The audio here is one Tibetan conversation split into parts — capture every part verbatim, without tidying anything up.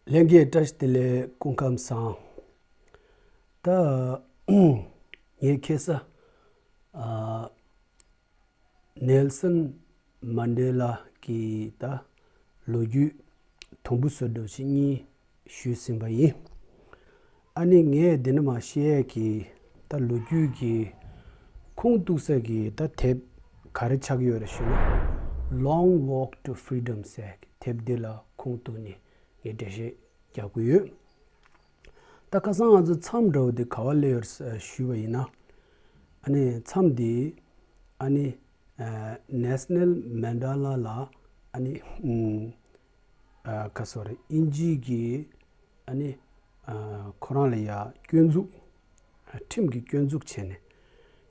ལྷན་རྒྱས་བཀྲ་ཤིས་བདེ་ལེགས། སྐུ་ཁམས་བཟང་། ད་ངས་ཁ་སང་ཨ་ནེལ་སོན་མན་ཌེ་ལ་གི་ད་ལོ་རྒྱུས་དུམ་བུ་བཟོ་འདྲ་ཞིག་གཉིས་ཞུས་ཟིན་པ་ཡིན། ཨ་ནི་ངས་འདི་ནས་མར་བཤད་ཡས་ཀྱི་ད་ལོ་རྒྱུས་ཀྱི་ཁུངས་གཏུགས་ས་གི་ད་དེབ་ག་རེ་ཆགས་ཀྱི་ཡོད་རེད་ཞུས་ན། Long Walk to Freedom ཟེར་དེབ་འདི་ལ་ཁུངས་གཏུགས་ནས་ངས་འགྲེལ་བཤད་རྒྱག་གི་ཡོད། ད་ཁ་སང་ང་ཚོ་མཚམས་འདྲ་བོ་དེ་ག་བ་སླེབས་ཡོད་རེད་ཞུས་པ་ཡིན་ན། ཨ་ནི་མཚམས་དེ་ཨ་ནི་ཨ་ནེལ་སོན་མན་ཌེ་ལ་ལ་ཨ་ནི་ཨམ་ཨ་ག་སོ་རེད། དབྱིན་ཇི་གི་ཨ་ནི་ཨ་ཁོ་རང་ལ་ཡ་སྐྱོན་འཛུགས། ཁྲིམས་ཀྱི་སྐྱོན་འཛུགས་བྱས་ནས།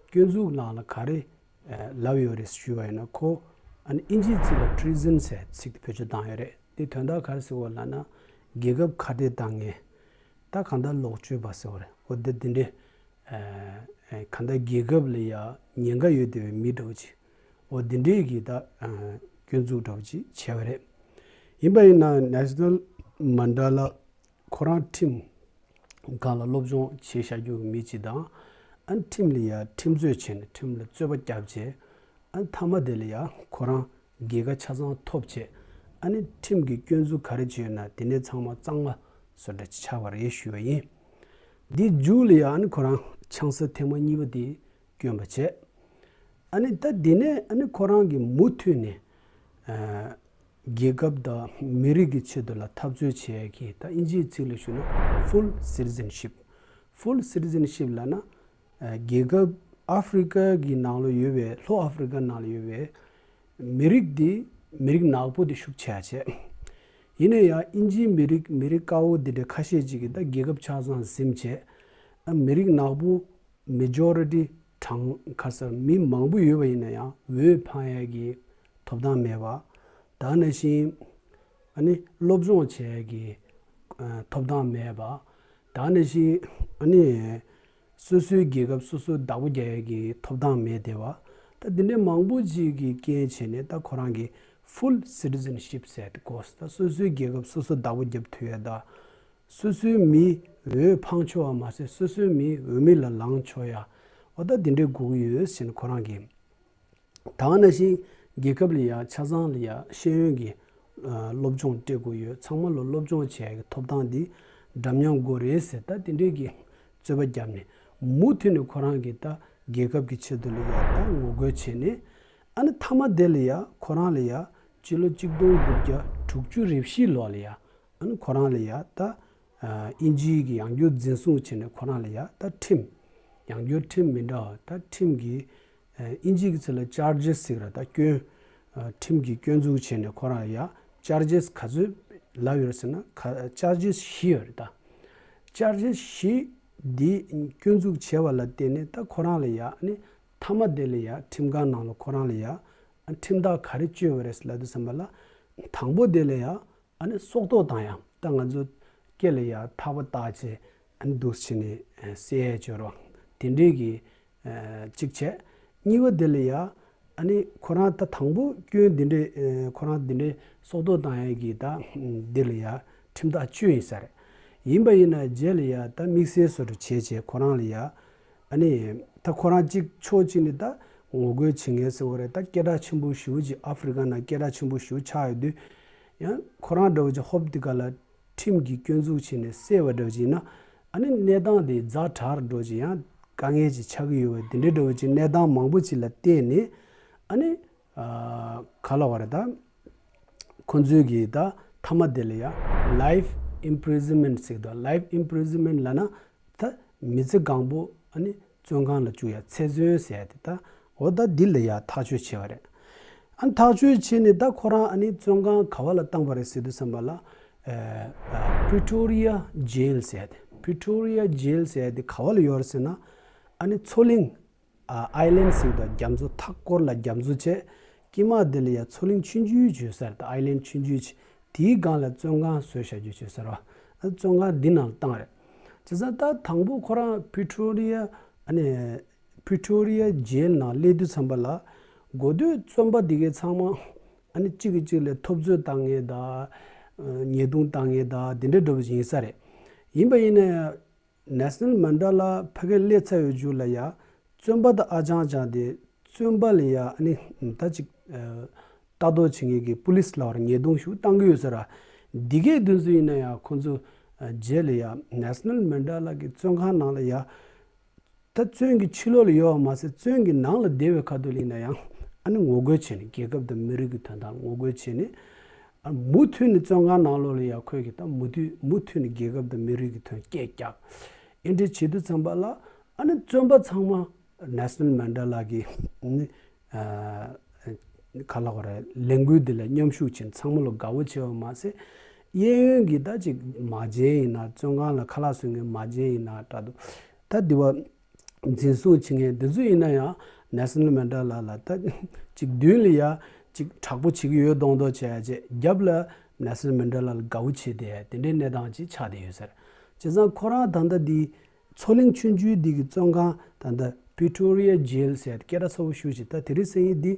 སྐྱོན་འཛུགས་ནང་ལ་ག་རེ་ཨ་ལབ་ཡོད་རེད་ཞུས་པ་ཡིན་ན། ཁོ་ཨ་ནི་དབྱིན་ཇིའི་ཚིག་ལ་ཊི་རི་ཟན་ཟེར་ཚིག་དེ་བེད་སྤྱོད་བཏང་ཡོད་རེད། དེ་དོན་དག་ག་རེ་ཟེར་བ་ལབ་ན། རྒྱལ་ཁབ་ཁ་བྲལ་བཏང་མཁན། ད་གང་ལྟར་ལོག་སྤྱོད་པ་ཟེར་བ་རེད། འོ་དེ་འདི་འདྲའི་ཨ་ཨ་གང་ལྟར་རྒྱལ་ཁབ་ལ་ཡ་ཉེན་ཁ་ཡོད་བསྡད་པའི་མི་འདྲ་བོ་ཅིག་འོ་འདི་འདྲའི་གི་ད་ཨ་སྐྱོན་འཛུགས་འདྲ་བོ་ཅིག་བྱས་པ་རེད། ཡིན་པ་ཡིན་ན་ནེལ་སོན་མན་ཌེ་ལ་ཁོ་རང་ཁྲིམས་སྒང་ལ་སློབ་སྦྱོང་བྱས་བཞག་རྒྱུ་གི་མི་ཅིག་དང་། ཨ་ནི་ཁྲིམས་ལ་ཡ་ཁྲིམས་རྩོད་བྱས་ནས་ཁྲིམས་ལ་རྩོད་པ་བརྒྱབ་བྱས། ཨ་ནི་མཐའ་མ་དེ་ལ་ཡ་ཁོ་རང་རྒྱལ་ཁ་ཆ་ཚང་ཐོབ་བྱས། ཨ་ནི་ཁྲིམས་ཀྱི་སྐྱོན་འཛུགས་ག་རེ་བྱས་ཡོད་ན་དེ་ནས་ཚང་མ་གཙང་མ་བཟོ་འདྲ་ཅིག་ཆགས་པ་རེད་ཞུས་པ་ཡིན། འདི་མཇུག་ལ་ཡ་ཨ་ནི་ཁོ་རང་ཆང་ས་ཐེངས་མ་གཉིས་པ་དེ་བསྐྱོན་པ་བྱས། ཨ་ནི་ད་དེ་ནས་ཨ་ནི་ཁོ་རང་གིས་མུ་མཐུད་ནས་ཨ་རྒྱལ་ཁབ་དང་མི་རིགས་ཀྱི་ཆེད་དུ་ལ་འཐབ་རྩོད་བྱེད་ཡས་ཀྱི། ད་དབྱིན་ཇིའི་ཚིག་ལ་ཞུས་ན་ཕུལ་སི་ཊི་ཟན་ཤིབ། ཕུལ་སི་ཊི་ཟན་ཤིབ་ལབ་ན་ཨ་རྒྱལ་ཁབ་ཨ་ཧྥི་རི་ཀ་གི་ནང་ལ་ཡོད་པའི། ལྷོ་ཨ་ཧྥི་རི་ཀ་ནང་ལ་ཡོད་པའི་མི་རིགས་འདི་མི་རིགས་ནག་པོ་དེ་ཤུགས་ཆེ་བ་བྱས། ཡིན་ན་ཡང་དབྱིན་ཇིའི་མི་རིགས་མི་རིགས་དཀར་པོ་འདི་འདྲ་ཁ་ཤས་ཅིག་གིས་ད་རྒྱལ་ཁབ་ཆ་ཚང་ཟིན་བྱས། ཨ་མི་རིགས་ནག་པོ་མེ་ཇོ་རི་ཊི་གྲངས་ཁ་སང་མི་མང་པོ་ཡོད་པ་ཡིན་ན་ཡང་འོས་འཕང་ཡས་ཀྱི་ཐོབ་ཐང་མེད་པ། ད་ནང་བཞིན་ཨ་ནི་སློབ་སྦྱོང་བྱེད་ཡས་ཀྱི་ཨ་ཐོབ་ཐང་མེད་པ། ད་ནང་བཞིན་ཨ་ནི་སོ་སོའི་རྒྱལ་ཁབ་སོ་སོའི་བདག་པོ་རྒྱག་ཡས་ཀྱི་ཐོབ་ཐང་མེད་བསྡད་པ། ད་འདི་འདྲའི་མང་པོ་ཅིག་གི་རྐྱེན་བྱས་ནས་ད་ཁོ་རང་གིས་ཕུལ་སི་ཊི་ཟན་ཤིབ་ཟེར་ཏེ་གོ། ད་སོ་སོའི་རྒྱལ་ཁབ་སོ་སོ་བདག་པོ་རྒྱབ་ཐུབ་ཡས་དང་། སོ་སོའི་མི་འོས་འཕང་ཆོག་པ་མ་ཟད་སོ་སོའི་མི་འོས་མི་ལ་ལངས་ཆོག་ཡ། འོ་ད་འདི་འདྲའི་དགོས་ཀྱི་ཡོད་ཟེར་ནས་ཁོ་རང་གིས། ད་ག་ནང་བཞིན་རྒྱལ་ཁབ་ལ་ཡ་ཆ་ཚང་ལ་ཡ་ཤེས་ཡོན་གྱི་ཨ་སློབ་སྦྱོང་སྤྲད་དགོས་ཡོད། ཚང་མ་ལ་སློབ་སྦྱོང་བྱེད་ཡ་གི་ཐོབ་ཐང་འདི་འདྲ་མཉམ་དགོས་རེད་ཟེར། ད་དེ་འདྲའི་གི་རྩོད་པ་བརྒྱབ་ནས་མུ་མཐུད་ནས་ཁོ་རང་གིས་ད་རྒྱལ་ཁབ་ཀྱི་ཆེད་དུ་ལ་ཡ་ད་ངོ་རྒོལ་བྱས་ནས། ཨ་ནི་མཐའ་མ་དེ་ལ་ཡ་ཁོ་རང་ལ་ཡ་སྤྱི་ལོ་གཅིག་སྟོང་དགུ་བརྒྱ་དྲུག་ཅུ་རེ་བཞི་ལོ་ལ་ཡ། ཨ་ནི་ཁོ་རང་ལ་ཡ་ད་ཨ་དབྱིན་ཇིའི་གི་ཡང་བསྐྱར་འཛིན་བཟུང་བྱས་ནས་ཁོ་རང་ལ་ཡ་ད་ཁྲིམས། ཡང་བསྐྱར་ཁྲིམས་མི་འདྲ་བ། ད་ཁྲིམས་ཀྱི་ཨ་དབྱིན་ཇིའི་གི་ཚིག་ལ་ཅར་ཇེས་ཟེར་གི་རེད། ད་སྐྱོན། ཨ་ཁྲིམས་ཀྱི་སྐྱོན་འཛུགས་བྱས་ནས་ཁོ་རང་ལ་ཡ་ཅར་ཇེས་ག་ཚོད་ལབ་ཡོད་ཟེར་ན། ག་ཅར་ཇེས་བཞི་ཡོད་རེད། ད་ཅར་ཇེས་བཞི་འདི་སྐྱོན་འཛུགས་བྱས་པ་ལ་བརྟེན་ནས་ད་ཁོ་རང་ལ་ཡ་ཨ་ནི་མཐའ་མ་དེ་ལ་ཡ་ཁྲིམས་ཁང་ནང་ལ་ཁོ་རང་ལ་ཡ་ཨ་ཁྲིམས་ཐག་ག་རེ་གཅོད་པ་རེད་ལབ་དུས་ཙམ་པ་ལ། དང་པོ་དེ་ལ་ཡ་ཨ་ནི་སྲོག་ཐོག་བཏང་ཡ། ད་ང་ཚོ་སྐེ་ལ་ཡ་ཐག་པ་བཏགས་བྱས་ཨ་ནི་འདུག་སེ་བྱས་ནས་ཨ་བསད་ཡ་སྦྱོར་བ་དེ་འདྲའི་གི་ཨ་གཅིག་བྱས། གཉིས་པ་དེ་ལ་ཡ་ཨ་ནི་ཁོ་རང་ད་དང་པོ་སྐྱོན་འདི་འདྲའི་ཨ་ཁོ་རང་འདི་འདྲའི་སྲོག་ཐོག་བཏང་ཡ་གི་ད་འདི་ལ་ཡ་ཁྲིམས་ཐག་གཅོད་ཡིན་ས་རེད། ཡིན་པ་ཡིན་ན་རྗེས་ལ་ཡ་ད་དམིགས་བསལ་བཟོ་འདྲ་བྱས་བྱས་ཁོ་རང་ལ་ཡ་ཨ་ནི་ད་ཁོ་རང་གཅིག་ཕྱོགས་གཅིག་ནས་ད་ངོ་རྒོལ་བྱེད་མཁན་ཟེར་བ་རེད། ད་སྐད་གྲགས་ཆེན་པོ་ཞེ་པོ་ཅིག་ཨ་ཧྥི་རི་ཀ་ནང་སྐད་གྲགས་ཆེན་པོ་ཞེ་པོ་ཆགས་ཡོད་དུས། ཡང་ཁོ་རང་འདྲ་བོ་ཅིག་ཧོབ་དེ་ག་ལ་ཁྲིམས་ཀྱི་སྐྱོན་འཛུགས་བྱས་ནས་བསད་པ་འདྲ་བོ་ཅིག་ཡིན་ན། ཨ་ནི་གནས་སྟངས་དེ་ཛ་དྲག་འདྲ་བོ་ཅིག་ཡང་དཀའ་ངལ་ཅིག་ཆགས་ཀྱི་ཡོད་པ་དེ་འདྲའི་འདྲ་བོ་ཅིག་གནས་སྟངས་མང་པོ་ཅིག་ལ་བལྟས་ནས། ཨ་ནི་ཨ་ག་ལབ་དགོས་རེད། ད་ཁོ་ཚོས་གི་ད་མཐའ་མ་དེ་ལ་ཡ་life imprisonment ཟེར་གི་འདུག life imprisonment ལབ་ན་ད་མི་ཚེ་གང་པོ་ཨ་ནི་བཙོན་ཁང་ལ་བཅུག་ཡ། ཚེ་བཙོན་ཟེར་ཡ་དེ། ད་འོ་ད་འདི་ལ་ཡ་ཐག་གཅོད་བྱས་པ་རེད། ཨ་ནི་ཐག་གཅོད་བྱས་ནས་ད་ཁོ་རང་ཨ་ནི་བཙོན་ཁང་ག་བ་ལ་བཏང་པ་རེད་ཟེར་དུས་ཙམ་པ་ལ། ཨ་ཨ་Pretoria Jail ཟེར་ཡ་དེ། Pretoria Jail ཟེར་ཡ་དེ་ག་བ་ལ་ཡོད་རེད་ཟེར་ན། ཨ་ནི་མཚོ་གླིང་ཨ་ཨའི་ལན་ཟེར་གི་འདུག་རྒྱ་མཚོ་མཐའ་སྐོར་ལ་རྒྱ་མཚོ་བྱས། དཀྱིལ་མ་དེ་ལ་ཡ་མཚོ་གླིང་ཆུང་ཆུང་བྱས་ས་རེད། ད་ཨའི་ལན་ཆུང་ཆུང་བྱས། དེའི་སྒང་ལ་བཙོན་ཁང་བཟོས་བཞག་རྒྱུ་བྱས་ས་རེད་བ། ཨ་བཙོན་ཁང་འདི་ནང་ལ་བཏང་རེད། བྱས་ཙང་ད་དང་པོ་ཁོ་རང་Pretoria ཨ་ནི་Pretoria Jail ནང་སླེབས་དུས་ཙམ་པ་ལ། འགོ་སྟོད་བཙོན་པ་འདི་གའི་ཚང་མ་ཨ་ནི་གཅིག་གིས་གཅིག་ལ་འཐབ་རྩོད་བཏང་མཁན་དང་། ཉེས་རྡུང་བཏང་མཁན་དང་དེ་འདྲ་འདྲ་པོ་ཞིག་ཡིན་ས་རེད། ཡིན་པ་ཡིན་ན་ཡང་ནེ་ཤ་ནལ་མན་ཌེ་ལ་ཕ་གིར་སླེབས་ཚར་བའི་མཇུག་ལ་ཡ་བཙོན་པ་དང་ཨ་ཅང་ཅང་དེ་བཙོན་པ་ལ་ཡ་ཨ་ནི་ད་ཅིག་ལྟ་རྟོག་བྱེད་མཁན་གྱི་པུ་ལིས་ལབ་པ་རེད། ཉེས་རྡུང་ཞིག་བཏང་གི་ཡོད་ས་རེད། འདི་གའི་དུས་ཚོད་ཡིན་ན་ཡང་ཁོང་ཚོ་རྗེས་ལ་ཡ་ནེ་ཤ་ནལ་མན་ཌེ་ལ་གི་བཙོན་ཁང་ནང་ལ་ཡ། ད་བཙོན་གྱི་ཕྱི་ལོགས་ལ་ཡོད་པ་མ་ཟད་བཙོན་གྱི་ནང་ལ་བསྡད་པའི་ཁ་ཐུག་ལ་ཡིན་ན་ཡང་ཨ་ནི་ངོ་རྒོལ་བྱས་ནས་རྒྱལ་ཁབ་དང་མི་རིགས་ཀྱི་དོན་དག་ངོ་རྒོལ་བྱས་ནས་ཨ་མུ་མཐུད་ནས་བཙོན་ཁང་ནང་ལོགས་ལ་ཡང་ཁོས་ཀྱི་ད་མུ་མཐུད་མུ་མཐུད་ནས་རྒྱལ་ཁབ་དང་མི་རིགས་ཀྱི་དོན་སྐད་རྒྱག་ཨེ་འདྲ་བྱེད་དུས་ཙམ་པ་ལ་ཨ་ནི་བཙོན་པ་ཚང་མ་ནེ་ཤ་ནལ་མན་ཌེ་ལ་གི་ནི་ཨ་ག་ལ་གོ་རེད། ལས་འགུལ་འདི་ལ་མཉམ་ཞུགས་བྱས་ནས་ཚང་མ་ལ་དགའ་བོ་བྱས་པ་མ་ཟད་གཡས་གཡོན་གྱི་ད་ཅིག་མ་བྱན་ཡིན་ན་བཙོན་ཁང་ལ་ཁ་ལག་བཟོ་མཁན་མ་བྱན་ཡིན་ན་འདྲ་འདུག་ད་འདི་བ། འཛིན་བཟུང་བྱེད་མཁན་འདི་ཚོ་ཡིན་ན་ཡང་ནེ་ཤ་ནལ་མན་ཌེ་ལ་ལ་ད་ཅིག་མདུན་ལ་ཡ་ཅིག་དྲག་པོ་བྱེད་ཀྱི་ཡོད་མདོག་མདོག་བྱས་ཡ་བྱས་རྒྱབ་ལ་ནེ་ཤ་ནལ་མན་ཌེ་ལ་ལ་དགའ་བོ་བྱས་བསྡད་ཡ་དེ་འདྲའི་གནས་སྟངས་ཅིག་ཆགས་བསྡད་ཡོད་ཟེར། བྱས་ཙང་ཁོ་རང་ད་ལྟ་འདི་མཚོ་གླིང་ཆུང་ཆུང་འདི་གི་བཙོན་ཁང་ད་ལྟ་Pretoria Jail ཟེར་སྐད་གྲགས་ཚ་བོ་ཞེ་པོ་ཅིག་ད་དེ་རིང་སང་ཉིན་འདི་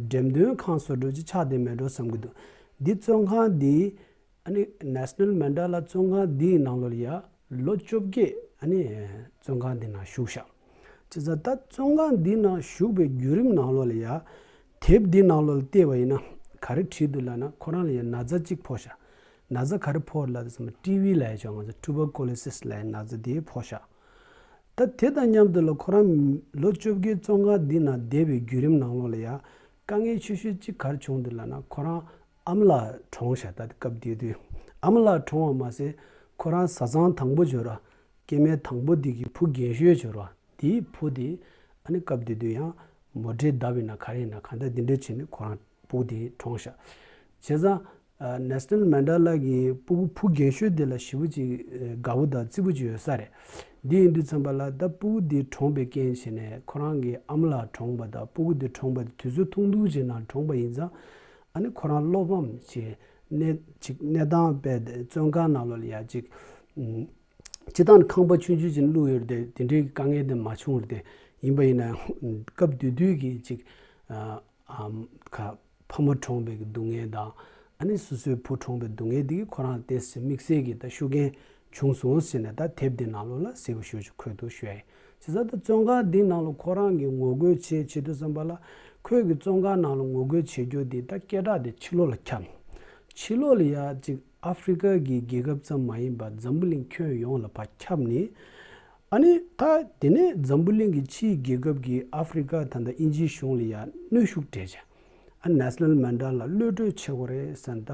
འགྲེམས་སྟོན་ཁང་བཟོ་འདྲ་ཅིག་ཆགས་བསྡད་མེད་འགྲོ་བསམ་གྱི་འདུག་འདི་བཙོན་ཁང་འདི། ཨ་ནི་ནེ་ཤ་ནལ་མན་ཌེ་ལ་བཙོན་ཁང་འདིའི་ནང་ལོགས་ལ་ཡ་ལོ་བཅོ་བརྒྱད་ཨ་ནི་བཙོན་ཁང་འདི་ནང་བཞུགས་ཤག་བྱས་ཙང་ད་བཙོན་ཁང་འདི་ནང་བཞུགས་པའི་བརྒྱུད་རིམ་ནང་ལོགས་ལ་ཡ་དེབ་འདི་ནང་ལོགས་ལ་བལྟས་པ་ཡིན་ན་ག་རེ་བྲིས་འདུག་ལབ་ན་ཁོ་རང་ལ་ཡ་ན་ཚ་གཅིག་ཕོག་ཤག་ན་ཚ་ག་རེ་ཕོག་ལབ་དུས་ཙམ་པ་ཊི་བི་ལབ་ཡ་ཅིག་ང་ཚོ་ཊུ་བར་ཀུ་ལོ་སིས་ལབ་ཡ་ན་ཚ་དེ་ཕོག་ཤག་ད་དེ་དང་མཉམ་དུ་ལ་ཁོ་རང་ལོ་བཅོ་བརྒྱད་བཙོན་ཁང་འདི་ནང་བསྡད་པའི་བརྒྱུད་རིམ་ནང་ལོགས་ལ་ཡ་དཀའ་ངལ་ཆེ་ཤོས་གཅིག་ག་རེ་བྱུང་འདུག་ལབ་ན་ཁོ་རང་ཨ་མ་ལགས་གྲོངས་ཤག་ད་སྐབས་དེ་དུས་ཨ་མ་ལགས་གྲོངས་པ་མ་ཟད་ཁོ་རང་བཟའ་ཚང་དང་པོ་ཅིག་ཡོད་ར་སྐྱེ་དམན་དང་པོ་དེ་གི་བུ་རྒན་ཤོས་ཅིག་ཡོད་ར་དེའི་བུ་དེ་ཨ་ནི་སྐབས་དེ་དུས་ཡང་མོ་ཊའི་བརྡབས་ཡིན་ན་ག་རེ་ཡིན་ན་གང་ལྟར་འདི་འདྲ་བྱས་ནས་ཁོ་རང་སྤུ་གུ་དེ་གྲོངས་ཤག་བྱས་ཙང་ནེ་ཤ་ནལ་མན་ཌེ་ལ་གི་སྤུ་གུ་བུ་རྒན་ཤོས་དེ་ལ་ཞེ་པོ་ཅིག་དགའ་བོ་དང་བརྩི་བོ་ཅིག་ཡོད་ས་རེད། འདི་ཡིན་དུས་ཙམ་པ་ལ་ད་སྤུ་གུ་དེ་གྲོངས་པའི་རྐྱེན་བྱས་ནས་ཁོ་རང་གི་ཨ་མ་ལགས་གྲོངས་པ་དང་སྤུ་གུ་དེ་གྲོངས་པ་དེ་དུས་ཚོད་ཐུང་ཐུང་ཅིག་ནང་གྲོངས་པ་ཡིན་ཙང་ཨ་ནི་ཁོ་རང་བློ་ཕམ་བྱས་གནས་ཅིག་གནས་སྟངས་དཔེ་བཙོན་ཁང་ནང་ལོགས་ལ་ཡ་ཅིག་སྤྱིར་བཏང་ཁང་པ་ཆུང་ཆུང་ཅིག་བླུགས་ཡོད་རེད་དེ་དེ་འདྲའི་དཀའ་ངལ་དེ་མ་བྱུང་རེད་དེ་ཡིན་པ་ཡིན་ན་སྐབས་དེ་དུས་ཀྱི་ཅིག་ཨ་ཨམ་ཁ་ཕ་མ་གྲོངས་པའི་གི་སྡུག་བསྔལ་དང་ཨ་ནི་སོ་སོའི་བུ་གྲོངས་པའི་སྡུག་བསྔལ་དེ་གིས་ཁོ་རང་ཏོག་ཙམ་དམིགས་བསལ་གྱི་ད་ཤུགས་རྐྱེན་བྱུང་སོང་ཟེར་ནས་ད་དེབ་འདི་ནང་ལོགས་ལ་གསལ་པོ་ཞེ་པོ་ཅིག་འཁོད་འདུག་ཞུ་ཡ་ཡིན། བྱས་ཙང་ད་བཙོན་ཁང་འདི་ནང་ལ་ཁོ་རང་གི་ངོ་རྒོལ་བྱེད་བྱེད་དུས་ཙམ་པ་ལ་ཁོས་གི་བཙོན་ཁང་ནང་ལ་ངོ་རྒོལ་བྱེད་རྒྱུ་འདི་ད་སྐད་གྲགས་དེ་ཕྱི་ལོགས་ལ་ཁྱབ། ཕྱི་ལོགས་ལ་ཡ་ཅིག་ཨ་ཧྥི་རི་ཀ་གི་རྒྱལ་ཁབ་ཙམ་མ་ཡིན་པར་འཛམ་བུ་གླིང་ཁྱོན་ཡོངས་ལ་ཕར་ཁྱབ་ནས། ཨ་ནི་ད་དེ་ནས་འཛམ་བུ་གླིང་གི་ཕྱིའི་རྒྱལ་ཁབ་ཀྱིས་ཨ་ཧྥི་རི་ཀ་ད་ལྟ་དབྱིན་ཇིའི་གཞུང་ལ་ཡ་གནོན་ཤུགས་སྤྲད་བྱས། ཨ་ནེ་ཤ་ནལ་མན་ཌེ་ལ་གློད་གྲོལ་བྱེད་དགོས་རེད་ཟེར་ནས་ད་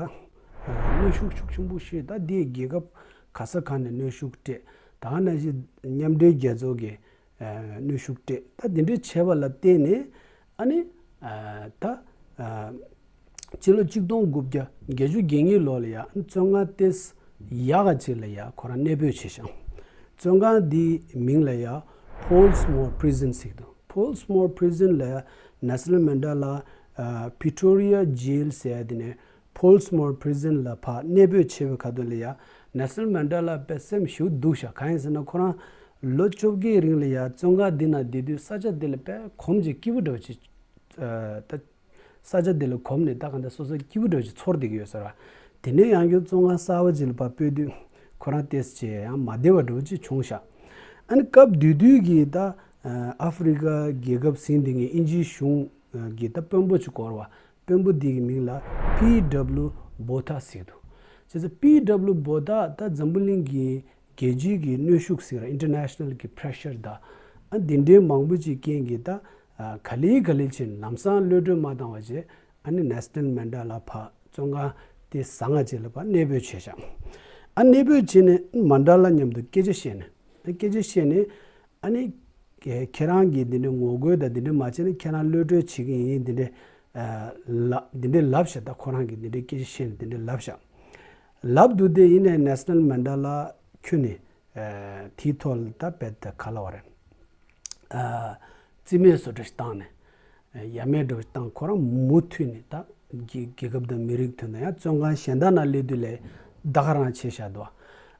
གནོན་ཤུགས་ཤུགས་ཆེན་པོ་ཞིག་ད་དེའི་རྒྱལ་ཁབ་ག་ས་ག་ནས་གནོན་ཤུགས་སྤྲད་ད་ག་ནང་བཞིན་མཉམ་འབྲེལ་རྒྱལ་ཚོགས་ཀྱིས་གནོན་ཤུགས་སྤྲད་ད་དེ་འདྲའི་བྱས་པ་ལ་བརྟེན་ནས་ཨ་ནི་ད། སྤྱི་ལོ་གཅིག་སྟོང་དགུ་བརྒྱ་བརྒྱད་ཅུ་གྱ་གཉིས་ལོ་ལ་ཡ་བཙོན་ཁང་ཏོག་ཙམ་ཡག་ག་ཅིག་ལ་ཡ་ཁོ་རང་གནས་སྤོས་བྱས་ཤག་བཙོན་ཁང་འདིའི་མིང་ལ་ཡ་Pollsmoor Prison ཟེར་གྱི་འདུག Pollsmoor Prison ལ་ཡ་ནེ་ཤ་ནལ་མན་ཌེ་ལ་Pretoria Jail ཟེར་ཡ་དེ་ནས་Pollsmoor Prison ལ་ཕར་གནས་སྤོས་བྱས་པའི་ཁ་ཐུག་ལ་ཡ་ནེ་ཤ་ནལ་མན་ཌེ་ལ་དཔེ་སེམས་ཞེ་པོ་སྡུག་ཤག་གང་ཡིན་ཟེར་ན་ཁོ་རང་ལོ་བཅོ་བརྒྱད་རིང་ལ་ཡ་བཙོན་ཁང་འདི་ནང་བསྡད་དུས་ས་ཆ་འདི་ལ་དཔེ་གོམས་ཀྱི་སྐྱིད་པོ་འདྲ་བོ་ཅིག་ད། ས་ཆ་དེ་ལ་གོམས་ནས་ད་ག་འདྲ་སོ་སོ་སྐྱིད་པོ་འདྲ་ཅིག་ཚོར་བསྡད་ཀྱི་ཡོད་ས་རེད། དེ་ནས་ཡང་བསྐྱར་བཙོན་ཁང་གསར་པ་ཅིག་ལ་ཕར་སྤོས་དུས་ཁོ་རང་ཏོག་ཙམ་ཅིག་ཡང་མ་བདེ་བ་འདྲ་བོ་ཅིག་བྱུང་ཤག་ཨ་ནི་སྐབས་དེ་དུས་ཀྱི་ད་ཨ་ཧྥི་རི་ཀ་རྒྱལ་ཁབ་ཟིན་དེ་ངས་དབྱིན་ཇིའི་གཞུང་གི་ད་དཔོན་པོ་ཅིག་བསྐོ་བ། དཔོན་པོ་དེ་གི་མིང་ལ་པི་ཌབ་ལུ་བྷོ་ཐ་ཟེར་གྱི་འདུག་བྱས་ཙང་པི་ཌབ་ལུ་བྷོ་ཐ་ད་འཛམ་བུ་གླིང་གི་རྒྱལ་སྤྱིའི་གི་གནོན་ཤུགས་ཟེར་བ་International གི་Pressure དང་ཨ་འདི་འདྲའི་མང་པོ་ཅིག་རྐྱེན་གྱིས་ད་ག་ལེ་ག་ལེ་བྱས་ནས་ལམ་སང་གློད་གྲོལ་མ་བཏང་བ་བྱས་ཨ་ནི་ནེལ་སོན་མན་ཌེ་ལ་ཕར་བཙོན་ཁང་དེ་བཟང་ང་ཅིག་ལ་ཕར་གནས་སྤོས་བྱས་ཤག་ཨ་གནས་སྤོས་བྱས་ནས་མན་ཌེ་ལ་མཉམ་དུ་སྐད་ཆ་བཤད་ནས་སྐད་ཆ་བཤད་ནས་ཨ་ནི་ཁྱེད་རང་གིས་འདི་འདྲའི་ངོ་རྒོལ་དང་འདི་འདྲའི་མ་བྱས་ན་ཁྱེད་རང་གློད་གྲོལ་བྱེད་ཀྱི་ཡིན་འདི་འདྲའི་ལབ་འདི་འདྲའི་ལབ་ཤག་ད་ཁོ་རང་གིས་འདི་འདྲའི་སྐད་ཆ་བཤད་ནས་འདི་འདྲའི་ལབ་ཤག་ལབ་འདུག་དེ་ཡིན་ནའི་ནེལ་སོན་མན་ཌེ་ལ་ཁྱོན་ནས་དེའི་ཐོག་ལ་ད་རྦད་དེ་ག་ལབ་དགོས་རེད། རྩིས་མེད་བཟོ་འདྲ་ཞིག་བཏང་ནས་ཡ་མེད་འདྲ་བོ་ཞིག་བཏང་ཁོ་རང་མུ་མཐུད་ནས་ད་རྒྱལ་རྒྱལ་ཁབ་དང་མི་རིགས་དོན་དང་ཡང་བཙོན་ཁང་གཞན་དག་ནང་སླེབས་དུས་ལས་ད་ག་རང་བྱས་བཞག་འདུག་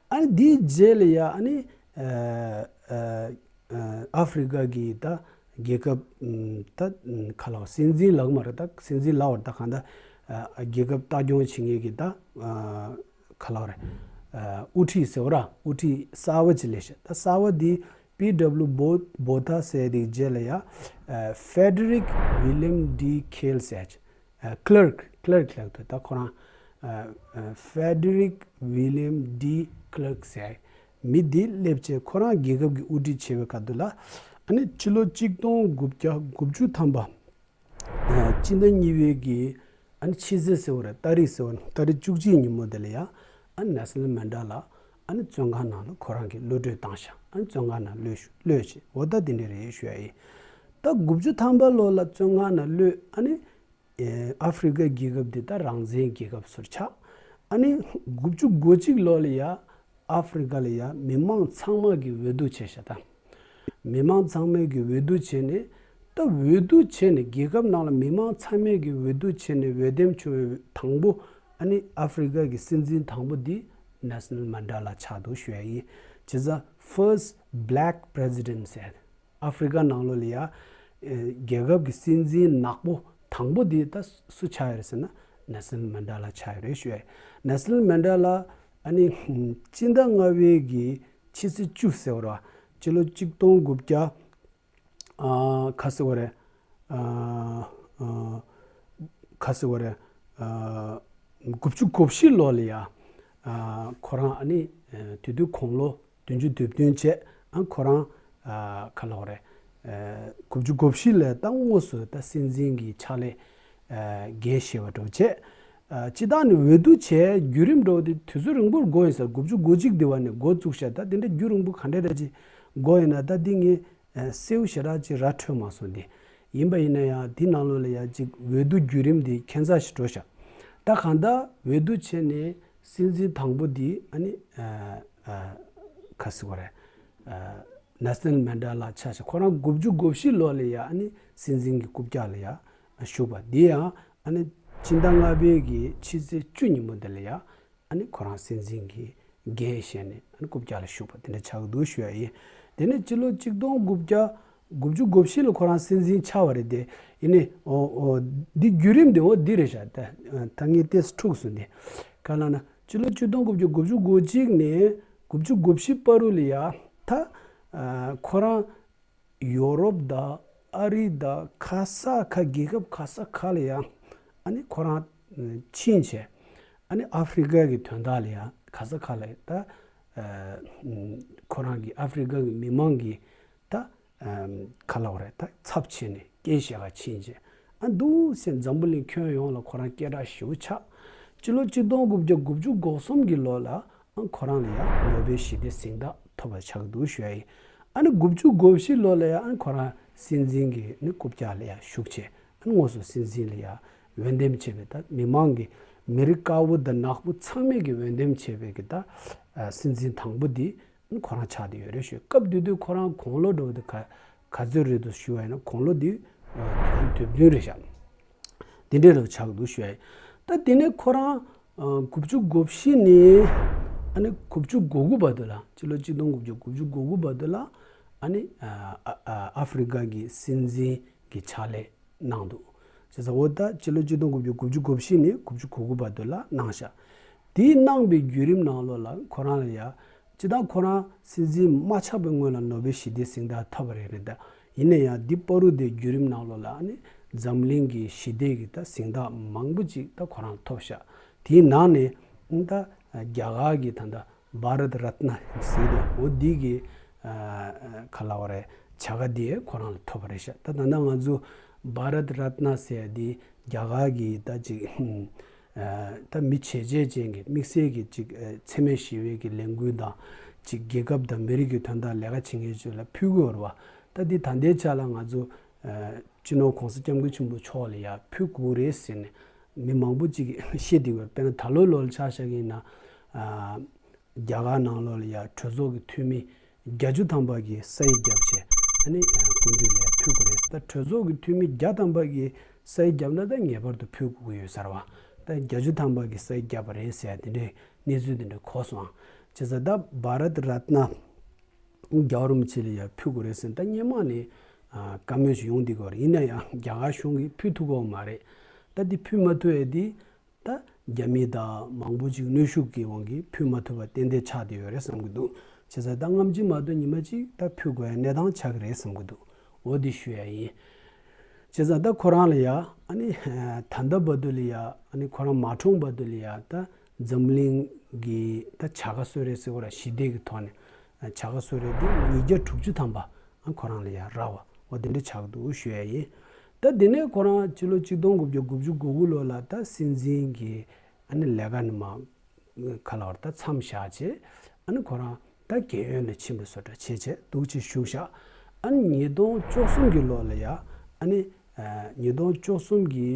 ཨ་ནི་དེའི་རྗེས་ལ་ཡ་ཨ་ནི་ཨ་ཧྥི་རི་ཀ་གི་ད་རྒྱལ་ཁབ་ད་ག་ལབ་སྲིད་འཛིན་ལབ་མ་རེད་ད་སྲིད་འཛིན་ལབ་པ་ད་གང་ད་ རྒྱལ་ཁབ་ལྟ་སྐྱོང་བྱེད་མཁན་གྱི་ད་ག་ལབ་རེད། དབུ་ཁྲིད་ཟེར་བ་ར། དབུ་ཁྲིད་གསར་པ་ཅིག་སླེབས་ཤག་ད་གསར་པ་འདི་པི་ཌབ་ལུ་བྷོ་བྷོ་ཐ་ཟེར་དེའི་རྗེས་ལ་ཡ་Frederick William D Clerk ཟེར། Clerk Clerk ལབ་འདུག་ད་ཁོ་རང་Frederick William D Clerk ཟེར་མི་འདི་སླེབས་བྱས་ཁོ་རང་རྒྱལ་ཁབ་ཀྱི་དབུ་ཁྲིད་བྱེད་པའི་སྐབས་དུས་ལ། ཨ་ནི་ཕྱི་ལོ་གཅིག་སྟོང་དགུ་བརྒྱ་དགུ་བཅུ་ཐམ་པ་སྤྱི་ཟླ་གཉིས་པའི་གི་ཨ་ནི་ཕྱི་ཚེས་ཟེར་བ་རེད། ཏ་རིག་ཟེར་བ་ཏ་རིག་བཅུ་གཅིག་ཉིན་མོ་དེ་ལ་ཡ་ཨ་ནི་Nelson Mandela ཨ་ནི་བཙོན་ཁང་ནང་ལ་ཁོ་རང་གི་གློད་གྲོལ་བཏང་ཤག་ཨ་ནི་བཙོན་ཁང་ནང་གློད་ཤུ་གློད་བྱས་འོ་ད་དེ་འདྲ་རེད་ཞུ་ཡ་ཡིན། ད་དགུ་བཅུ་ཐམ་པ་ལོ་ལ་བཙོན་ཁང་ནང་གློད། ཨ་ནི་ཨ་ཧྥེ་རི་ཀ་རྒྱལ་ཁབ་འདི་ད་རང་བཙན་རྒྱལ་ཁབ་ཟུར་ཆགས། ཨ་ནི་དགུ་བཅུ་གོ་གཅིག་ལོ་ལ་ཡ་ཨ་ཧྥེ་རི་ཀ་ལ་ཡ་མི་མང་ཚང་མ་གི་འོས་བསྡུ་བྱས་ཤག་ད་མི་མང་ཚང་མས་གི་འོས་བསྡུ་བྱས་ནས་ད་འོས་བསྡུ་བྱས་ནས་རྒྱལ་ཁབ་ནང་ལ་མི་མང་ཚང་མས་གི་འོས་བསྡུ་བྱས་ནས་འོས་འདེམས་བྱུང་བའི་དང་པོ་ཨ་ནི་ཨ་ཧྥེ་རི་ཀ་གི་སྲིད་འཛིན་དང་པོ་འདི་Nelson Mandela ཆགས་འདུག་ཞུ་ཡ་ཡིན། བྱས་ཙང་First Black President ཟེར། ཨ་ཧྥེ་རི་ཀ་ནང་ལོགས་ལ་ཡ་རྒྱལ་ཁབ་ཀྱི་སྲིད་འཛིན་ནག་པོ་དང་པོ་དེ་ད་སུ་ཆགས་ཡོད་རེད་ཟེར་ན་Nelson Mandela ཆགས་ཡོད་རེད་ཞུ་ཡ། Nelson Mandela ཨ་ནི་སྤྱི་ཟླ་ལྔ་པའི་གི་ཕྱི་ཚེས་བཅུ་ཟེར་བ་ར་སྤྱི་ལོ་གཅིག་སྟོང་དགུ་བརྒྱ་ཨ་ག་ཟེར་བ་རེད། ཨ་ཨ་ག་ཟེར་བ་རེད། ཨ་དགུ་བཅུ་གོ་བཞི་ལོ་ལ་ཡ་ཨ་ཁོ་རང་ཨ་ནི་དེ་དུས་དགུང་ལོ་བདུན་ཅུ་དོན་བདུན་བྱས། ཨ་ཁོ་རང་ཨ་ག་ལབ་དགོས་རེད། ཨ་དགུ་བཅུ་གོ་བཞི་ལ་ད་དངོས་སུ་ད་སྲིད་འཛིན་གྱི་ཕྱག་ལས་ཨ་འགན་བཞེས་པ་འདྲ་བོ་བྱས། ཨ་སྤྱིར་བཏང་ནས་འོས་བསྡུ་བྱས་བརྒྱུད་རིམ་འདྲ་བོ་དེ་དུས་ཚོད་རིང་པོར་འགོར་ཡིན་ས་རེད། དགུ་བཅུ་གོ་གཅིག་དེ་བ་ནས་འགོ་བཙུགས་ཤག་ད་དེ་འདྲ་རྒྱུན་རིང་པོ་ག་འདྲ་འདྲ་ཅིག་འགོར་ཡིན་ན་ད་འདི་ངས་ཨ་གསལ་པོ་ཞེ་དྲག་ཅིག་ར་འཕྲོད་མ་སོང་སྟེ། ཡིན་པ་ཡིན་ན་ཡང་འདི་ནང་ལོགས་ལ་ཡ་ཅིག་འོས་བསྡུ་བརྒྱུད་རིམ་འདི་ཁྱད་མཚར་ཞིག་འགྲོ་ཤག་ད་གང་ལྟར་འོས་བསྡུ་བྱས་ནས་སྲིད་འཛིན་དང་པོ་འདི་ཨ་ནི་ཨ་ཨ་ག་ཟེར་དགོས་རེད། ཨ་Nelson Mandela ཆགས་ཤག་ཁོ་རང་དགུ་བཅུ་གོ་བཞི་ལོ་ལ་ཡ་ཨ་ནི་སྲིད་འཛིན་གྱི་རྐུབ་བཀྱག་ལ་ཡ་བཞུགས་པ་འདི་ཡང་ཨ་ནི་སྤྱི་ཟླ་ལྔ་པའི་གི་ཕྱི་ཚེས་བཅུ་ཉིན་མོ་འདི་ལ་ཡ་ཨ་ནི་ཁོ་རང་སྲིད་འཛིན་གྱི་འགན་བཞེས་ནས་ཨ་ནི་རྐུབ་བཀྱག་ལ་བཞུགས་པ་དེ་འདྲ་ཆགས་ཀྱི་འདུག་ཞུ་ཡ་ཡིན། དེ་ནས་སྤྱི་ལོ་གཅིག་སྟོང་དགུ་བརྒྱ་དགུ་བཅུ་གོ་བཞི་ལ་ཁོ་རང་སྲིད་འཛིན་ཆགས་པ་རེད་དེ། ཡིན་ནའི་འོ་འོ་འདི་བརྒྱུད་རིམ་དེ་འོ་འདི་རེད་ཤག་ད་ད་ངས་ཏོག་ཙམ་འཁྲུགས་སོང་སྟེ། ག་ལབ་ན་སྤྱི་ལོ་གཅིག་སྟོང་དགུ་བརྒྱ་དགུ་བཅུ་གོ་གཅིག་ནས་དགུ་བཅུ་གོ་བཞི་བར་དུ་ལ་ཡ་ད་ཨ་ཁོ་རང་ཡོ་རོབ་དང་ཨ་རི་དང་ག་ས་ག་རྒྱལ་ཁབ་ག་ས་ག་ལ་ཡ་ཨ་ནི་ཁོ་རང་ཕྱིན་བྱས་ཨ་ནི་ཨ་ཧྥེ་རི་ཀ་གི་དོན་དག་ལ་ཡ་ག་ས་ག་ལ་ཡ་ད་ཨ་ཁོ་རང་གི་ཨ་ཧྥེ་རི་ཀ་གི་མི་མང་གི་ད་ཨ་ག་ལབ་དགོས་རེད། ད་ཚབ་བྱས་ནས་སྐད་བཤད་ག་ཕྱིན་བྱས་ཨ་འདུག་སེ་འཛམ་བུ་གླིང་ཁྱོན་ཡོངས་ལ་ཁོ་རང་སྐད་གྲགས་ཞེ་པོ་ཆགས། སྤྱི་ལོ་གཅིག་སྟོང་དགུ་བརྒྱ་དགུ་བཅུ་གོ་གསུམ་གྱི་ལོ་ལ་ཨ་ཁོ་རང་ལ་ཡང་ནོ་བེལ་ཞི་བདེ་གཟེངས་རྟགས་ཐོབ་པ་ཆགས་འདུག་ཞུ་ཡ་ཡིན། ཨ་ནི་དགུ་བཅུ་གོ་བཞི་ལོ་ལ་ཡང་ཨ་ཁོ་རང་སྲིད་འཛིན་གྱི་ནི་རྐུབ་བཀྱག་ལ་ཡང་ཞུགས་བྱས་ཨ་ནི་དངོས་སུ་སྲིད་འཛིན་ལ་ཡང་འོས་འདེམས་བྱས་པའི་ད་མི་མང་གི་མི་རིགས་དཀར་པོ་དང་ནག་པོ་ཚང་མས་ཀྱི་འོས་འདེམས་བྱས་པའི་གི་ད་སྲིད་འཛིན་དང་པོ་འདི་ཁོ་རང་ཆགས་བསྡད་ཡོད་རེད་ཞུ། སྐབས་དེ་དུས་ཁོ་རང་དགུང་ལོ་འགྲོ་བ་དེ་ག་ག་ཚོད་རེད་འདུག་ཞུ་བ་ཡིན་ན་དགུང་ལོ་དེ་དུས་ཚོད་དོན་བདུན་རེད་ཤག་དེ་འདྲའི་རུ་ཆགས་འདུག་ཞུ་ཡ་ཡིན། ད་དེ་ནས་ཁོ་རང་དགུ་བཅུ་གོ་བཞི་ནས་ཨ་ནི་དགུ་བཅུ་གོ་དགུ་བར་དུ་ལ་སྤྱི་ལོ་གཅིག་སྟོང་དགུ་བརྒྱ་དགུ་བཅུ་གོ་དགུ་བར་དུ་ལ་ཨ་ནི་ཨ་ཨ་ཨ་ཧྥེ་རི་ཀ་གི་སྲིད་འཛིན་གྱི་ཕྱག་ལས་གནང་འདུག་བྱས་ཙང་འོ་ད་སྤྱི་ལོ་གཅིག་སྟོང་དགུ་བརྒྱ་དགུ་བཅུ་གོ་བཞི་ནས་དགུ་བཅུ་གོ་དགུ་བར་དུ་ལ་གནང་ཤག་དེའི་གནང་བའི་བརྒྱུད་རིམ་ནང་ལོགས་ལ་ཁོ་རང་ལ་ཡ་སྤྱིར་བཏང་ཁོ་རང་སྲིད་འཛིན་མ་ཆགས་པའི་སྔོན་ལ་ནོ་བེལ་ཞི་བདེའི་གཟེངས་རྟགས་ཐོབ་པ་རེད་རེད་ད། ཡིན་ན་ཡང་འདི་བར་དུ་དེ་བརྒྱུད་རིམ་ནང་ལོགས་ལ་ཨ་ནི་འཛམ་གླིང་གི་ཞི་བདེ་གི་ད་གཟེངས་རྟགས་མང་པོ་ཅིག་ད་ཁོ་རང་ཐོབ་ཤག་དེའི་ནང་ནས་ཨ་ནི་ད་རྒྱ་གར་གི་ད་ད་བྷ་རད་རཏྣ་ཟེར་དུས་འོ་འདི་གི་ཨ་ག་ལབ་དགོས་རེད་བྱ་དགའ་དེ་ཁོ་རང་ལ་ཐོབ་པ་རེད་ཤག་ད་ད་ལྟ་ང་ཚོ་བྷ་རད་རཏྣ་ཟེར་ཡ་འདི་རྒྱ་གར་གི་ད་ཅིག་ཨ་ད་མི་བྱས་རྗེས་ཅན་གྱི་དམིགས་བསལ་གྱི་ཅིག་ཨ་འཚེ་མེད་ཞི་བའི་གི་ལས་འགུལ་དང་ཅིག་རྒྱལ་ཁབ་དང་མི་རིགས་ཀྱི་དོན་དག་ལས་ཀ་བྱེད་མཁན་ཚོ་ལ་ཕུལ་གྱི་ཡོད་རེད་བ། ད་འདི་ད་ལྟའི་ཆ་ལ་ང་ཚོ་ཨ་སྤྱི་ནོར་༸གོང་ས་༸སྐྱབས་མགོན་ཆེན་པོ་མཆོག་ལ་ཡ་ཕུལ་དགོས་རེད་ཟེར་ནས་མི་མང་པོ་ཅིག་གིས་བཤད་བསྡད་ཡོད་རེད། དཔེར་ན་ད་ལོའི་ལོ་ལ་ཆ་བཞག་གི་ཡིན་ན་ཨ་རྒྱ་གར་ནང་ལོགས་ལ་ཡ་གྲོས་ཚོགས་ཀྱི་འཐུས་མི་བརྒྱད་ཅུ་ཐམ་པ་གིས་ས་ཡིག་བརྒྱབ་བྱས་ཨ་ནི་སྐུ་མདུན་ལ་ཡ་ཕུལ་དགོས་རེད། ད་གྲོས་ཚོགས་ཀྱི་འཐུས་མི་བརྒྱ་ཐམ་པ་གིས་ས་ཡིག་བརྒྱབ་ན་ད་ངེས་པར་དུ་ཕུལ་དགོས་ཀྱི་ཡོད་ས་རེད་བ། ད་བརྒྱད་ཅུ་ཐམ་པ་གིས་ས་ཡིག་བརྒྱབ་པ་རེད་ཟེར་ཡ་དེ་འདྲའི་གནས་ཚུལ་དེ་འདྲ་གོ་སོང་། བྱས་ཙང་ད་བྷ་རད་རཏྣ་རྒྱལ་བ་རིན་པོ་ཆེ་ལ་ཡ་ཕུལ་དགོས་རེད་ཟེར་ད་སྔོན་མ་ནས་ཨ་བཀའ་མོལ་ཞིག་ཡོང་བསྡད་ཀྱི་ཡོད་རེད། ཡིན་ན་ཡང་རྒྱ་གར་གཞུང་གིས་ཕུལ་ཐུབ་ཀྱི་ཡོད་མ་རེད། ད་འདི་ཕུལ་མ་ཐུབ་ཡ་འདི་ད་རྒྱ་མི་དང་མང་པོ་ཅིག་གནོན་ཤུགས་ཀྱི་དབང་གིས་ཕུལ་མ་ཐུབ་པ་ཏན་ཏན་ཆགས་བསྡད་ཡོད་རེད་བསམ་གྱི་འདུག་བྱས་ཙང་ད་སྔ་ཕྱི་མ་གཏོགས་ཉི་མ་གཅིག་ད་ཕུལ་དགོས་ཡ་གནས་སྟངས་ཆགས་ཀྱི་རེད་བསམ་གྱི་འདུག་འོ་འདི་ཞུ་ཡ་ཡིན། བྱས་ཙང་ད་ཁོ་རང་ལ་ཡ་ཨ་ནི་ད་ལྟ་བར་དུ་ལ་ཡ་ཨ་ནི་ཁོ་རང་མ་གྲོངས་བར་དུ་ལ་ཡ་ད་འཛམ་གླིང་གི་ད་བྱ་དགའ་གསོལ་རས་ཟེར་བ་ར་ཞི་བདེ་གི་ཐོག་ནས་བྱ་དགའ་གསོལ་རས་འདི་ཉིས་བརྒྱ་དྲུག་ཅུ་ཐམ་པ་ཨ་ཁོ་རང་ལ་ཡ་རག་པ་འོ་དེ་འདྲ་ཆགས་འདུག་ཞུ་ཡ་ཡིན། ད་དེ་ནས་ཁོ་རང་ཕྱི་ལོ་གཅིག་སྟོང་དགུ་བརྒྱ་དགུ་བཅུ་གོ་དགུ་ལོ་ལ་ད་སྲིད་འཛིན་གྱི་ཨ་ནི་ལས་ཀ་ནས་མ་ག་ལ་བར་ད་མཚམས་བཞག་བྱས་ཨ་ནི་ཁོ་རང་ད་རྒན་ཡོལ་ལ་ཕྱིན་པ་བཟོ་འདྲ་བྱས་བྱས་འདུག་ཅེས་ཞུ་བཞག་ཨ་ནི་ཉིས་སྟོང་བཅུ་གསུམ་གྱི་ལོ་ལ་ཡ་ཨ་ནི་ཉིས་སྟོང་བཅུ་གསུམ་གྱི་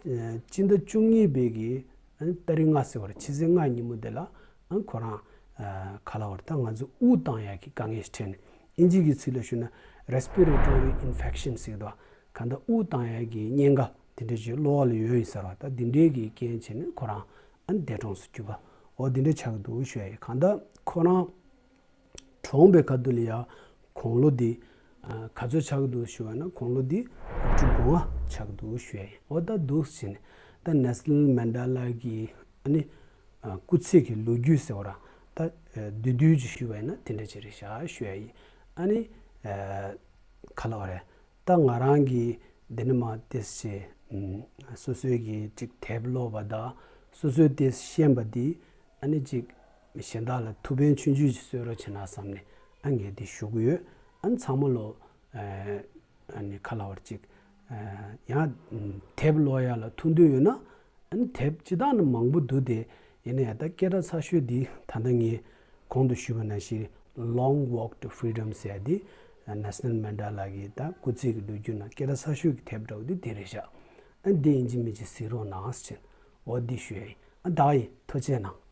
སྤྱི་ཟླ་བཅུ་གཉིས་པའི་གི་ཨ་ནི་ཏ་རིག་ལྔ་ཟེར་བར་ཕྱི་ཚེས་ལྔ་ཉིན་མོ་དེ་ལ་ཨ་ནི་ཁོ་རང་ག་ལ་བར་ད་ང་ཚོ་དབུགས་བཏང་ཡ་གི་དཀའ་ངལ་ཞིག་འཕྲད་ནས་ཨིན་ཇི་གི་ཚིག་ལ་ཞུ་ན་respiratory infection ཟེར་གི་འདུག་ག་ད་དབུགས་བཏང་ཡ་གི་གཉན་ཁ་དེ་འདྲ་ཞིག་གློ་བ་ལ་ཡོད་ཡིན་ཟེར་བ་ད་དེ་འདྲའི་གི་རྐྱེན་བྱས་ནས་ཁོ་རང་ཨ་ནི་འདས་གྲོངས་སུ་གྱུར་པ་འོ་དེ་འདྲ་ཆགས་ཀྱི་འདུག་ཞུ་ཡ་ཡིན། གང་ལྟར་ཁོ་རང་གྲོངས་པའི་ཁ་ཐུག་ལ་ཡ་དགུང་ལོ་འདི་ག་ཚོད་ཆགས་ཀྱི་འདུག་ཞུ་བ་ན་དགུང་ལོ་འདི་དགུ་བཅུ་གོ་ལྔ་ཆགས་ཀྱི་འདུག་ཞུ་ཡ་ཡིན། འོ་ད་འདུག་ཟེར་ནས་ད་ནེལ་སོན་མན་ཌེ་ལ་གི་ཨ་ནི་སྐུ་ཚེ་གི་ལོ་རྒྱུས་ཟེར་བ་རང་ད་བསྡུས་བསྡུས་ཀྱིས་ཞུ་བ་ཡིན་ན་དེ་འདྲ་ཅིག་རེད་ཤག་ཞུ་ཡ་ཡིན། ཨ་ནི་ག་ལ་བ་རེད། ད་ང་རང་གིས་འདི་ནས་མར་ཏོག་ཙམ་སོ་སོའི་གི་ཅིག་དེབ་ཀློག་པ་དང་སོ་སོའི་ཏོག་ཙམ་ཤེས་པ་འདི་ཨ་ནི་ཅིག་གཞན་དག་ལ་ཐུགས་ཕན་ཆུང་ཆུང་ཅིག་གསོས་རོགས་བྱེད་ན་བསམ་ནས་ཨ་ངས་འདི་ཞུ་གི་ཡོད། ཨ་ནི་ཚང་མ་ལོ་ཨ་ནི་ག་ལ་བ་ཅིག་ཡང་དེབ་ཀློག་ཡ་ལ་ཐུགས་འདུན་ཡོད་ན། ཨ་ནི་དེབ་སྤྱིར་བཏང་ནི་མང་པོ་འདུག་སྟེ། ཡིན་ན་ཡང་ད་སྐད་གྲགས་ཚ་ཤོས་འདི་ད་ལྟ་ངས་གོང་དུ་ཞུས་པ་ནང་བཞིན་Long Walk to Freedom ཟེར་ཡ་འདི་ནེལ་སོན་མན་ཌེ་ལ་གི་ད་སྐུ་ཚེ་གི་ལོ་རྒྱུས་ནང་སྐད་གྲགས་ཚ་ཤོས་ཀྱི་དེབ་འདྲ་བོ་འདི་དེ་རེད་ཤག་ཨ་ནི་འདི་ཡིན་གཅིག་མིན་གཅིག་གཟིགས་རོགས་གནང་ཟེར་འོ་འདི་ཞུ་ཡ་ཡིན། ཨ་ད་ཡིན་ཐུགས་རྗེ་གནང་།